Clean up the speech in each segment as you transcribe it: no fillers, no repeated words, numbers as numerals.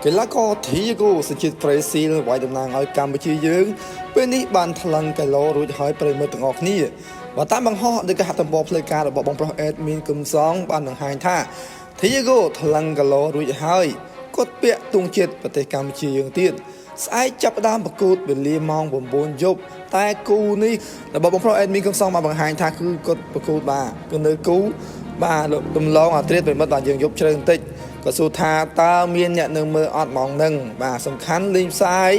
កីឡាករធីយូហ្គោសញ្ជាតិប្រេស៊ីលវាយតំណាងឲ្យកម្ពុជាយើងពេលនេះបានថ្លឹងគីឡូរួចហើយប្រិយមិត្តទាំងអស់គ្នាបើតាមបង្ហោះដោយគេហទំព័រផ្លូវការរបស់បងប្រុសអេតមានគឹមសងបានបង្ហាញថាធីយូហ្គោថ្លឹងគីឡូរួចហើយគាត់ពាក់ទង់ជាតិប្រទេសកម្ពុជាយើងទៀតស្អែកចាប់ផ្ដើមប្រកួតវេលាម៉ោង9យប់តែគូនេះរបស់បងប្រុសអេតមីនគឹមសងបានបង្ហាញថាគឺគាត់ប្រកួតបាទគឺនៅគូបាទលំឡងអាត្រៀតប្រិមិត្តបាទយើងយប់ជ្រៅបន្តិច ក៏សួរថាតើមានអ្នកនៅមើលអត់ហ្មងនឹងបាទសំខាន់លេងផ្សាយ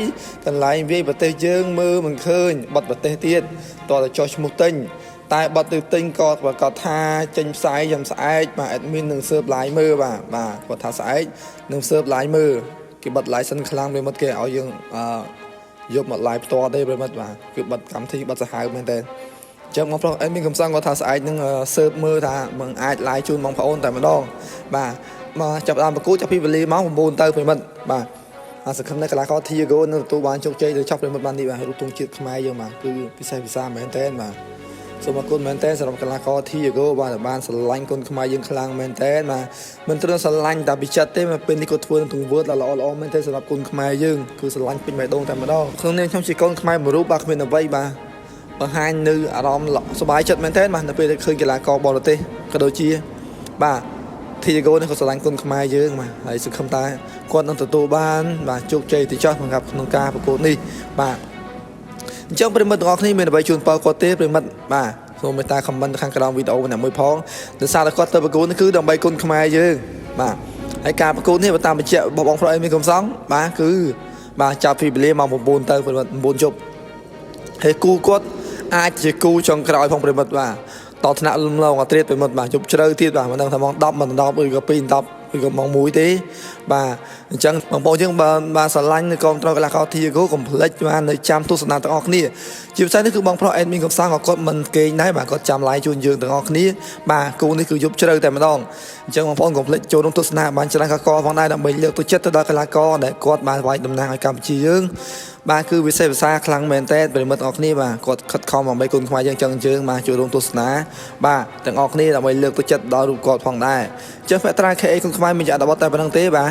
កន្លែងវាយប្រទេសយើងមើលមិនឃើញបត់ប្រទេសទៀតតើតើចោះឈ្មោះទិញតែបត់ទៅទិញក៏ប្រកាសថាចេញផ្សាយយ៉ាងស្អែកបាទ admin នឹង serve live មើលបាទបាទគាត់ថាស្អែកនឹង serve live មើលគេបិទ license ខ្លាំងប្រិមិត្តគេឲ្យយើងអឺយកមក live ផ្ទាល់ទេប្រិមិត្តបាទគឺបិទកម្មវិធីបិទសាហាវមែនតើចឹងបងប្រុសអេមានកំសងគាត់ថាស្អែកនឹងស៊ើបមើលថាមិនអាច live ជូនបងប្អូនតែម្ដងបាទមកចាប់ដើមប្រកួតចាប់ពីវេលាម៉ោង9ទៅប្រិមិត្តបាទអាសង្ឃឹមថាកីឡាករ Thiago នឹងទទួលបានជោគជ័យទៅចប់ប្រិមិត្តបាននេះបាទរូបទង់ជាតិខ្មែរយើងបាទគឺពិសេសពិសាមែនតើបាទសូមអរគុណមែនតើសម្រាប់កីឡាករ Thiago បាទបានស្រឡាញ់គុនខ្មែរយើងខ្លាំងមែនតើបាទមិនត្រឹមស្រឡាញ់តែពីចិត្តទេមកពេលនេះគាត់ធ្វើនឹងទង្វើដ៏ល្អល្អមែនតើសម្រាប់គុនខ្មែរយើងគឺស្រឡាញ់ពេញបេះដូងតែម្ដងក្នុងនាមខ្ញុំជាកូនខ្មែរមួយរូបបាទគ្មានអ្វីបាទបង្ហាញនៅអារម្មណ៍សប្បាយចិត្តមែនតើបាទនៅពេលដែលឃើញកីឡាករបរទេសក៏ដូចជាបាទធីយូហ្គោនេះក៏ស្រឡាញ់គុនខ្មែរយើងបាទហើយសង្ឃឹមថាគាត់នឹងទទួលបានបាទជោគជ័យទៅចោះសម្រាប់ក្នុងការប្រកួតនេះបាទអញ្ចឹងប្រិមិត្តទាំងអស់គ្នាមានអ្វីជូនពរគាត់ទេប្រិមិត្តបាទសូមមេត្តា comment ខាងក្រោមវីដេអូម្នាក់មួយផងដោយសារតែគាត់ទៅប្រកួតនេះគឺដើម្បីគុនខ្មែរយើងបាទហើយការប្រកួតនេះបើតាមបញ្ជាក់របស់បងប្រុសអេមីកំសងបាទគឺបាទចាប់ពីវេលាម៉ោង9ទៅប្រិមិត្ត9យប់ហើយគូគាត់អាចជាគូចុងក្រោយផងប្រិមិត្តបាទតថ្នាក់លំលងអាត្រៀតប្រិមិត្តបាទជប់ជ្រៅទៀតបាទមិនដឹងថាម៉ោង10មិន10ឬក៏2 10ឬក៏ម៉ោង1ទេបាទអញ្ចឹងបងប្អូនយើងបើបាទស្រឡាញ់នៅគ្រប់ត្រកីឡាករធីកូកុំភ្លេចបាទនៅចាំទស្សនាទាំងអស់គ្នាជាពិសេសនេះគឺបងប្រុសអេដមីនកំសាងក៏គាត់មិនគេងដែរបាទគាត់ចាំ live ជូនយើងទាំងអស់គ្នាបាទគូនេះគឺយប់ជ្រៅតែម្ដងអញ្ចឹងបងប្អូនកុំភ្លេចចូលរួមទស្សនាបានច្រើនកកផងដែរដើម្បីលើកទឹកចិត្តទៅដល់កីឡាករដែលគាត់បានវាយតំណាងឲ្យកម្ពុជាយើងបាទគឺវិសេសវិសាខ្លាំងមែនតើប្រិមិត្តទាំងអស់គ្នាបាទគាត់ខិតខំដើម្បីគុណខ្មែរយើងចឹងយើងបាទចូលរួមទស្សនាបាទទាំងអស់គ្នាដើម្បីលើកទឹកចិត្តដល់រូបគាត់ផងដែរអញ្ចឹងភក្ត្រា KA គុណខ្មែរមានជាអត្ថបទតែប៉ុណ្្នឹងទេបាទ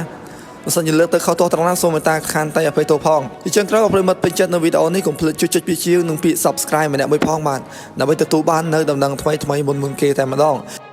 បើសិនជាលើកទៅខុសទោសត្រង់ណាសូមមេត្តាខន្តីអភ័យទោសផងអញ្ចឹងត្រូវឲ្យប្រិមិត្តពេញចិត្តនៅវីដេអូនេះកុំភ្លេចជួយចុចពីជាវនិងពាក្យ Subscribe ម្នាក់មួយផងបាទដើម្បីទទួលបាននៅដំណឹងថ្មីៗមុនមុនគេតែម្ដង។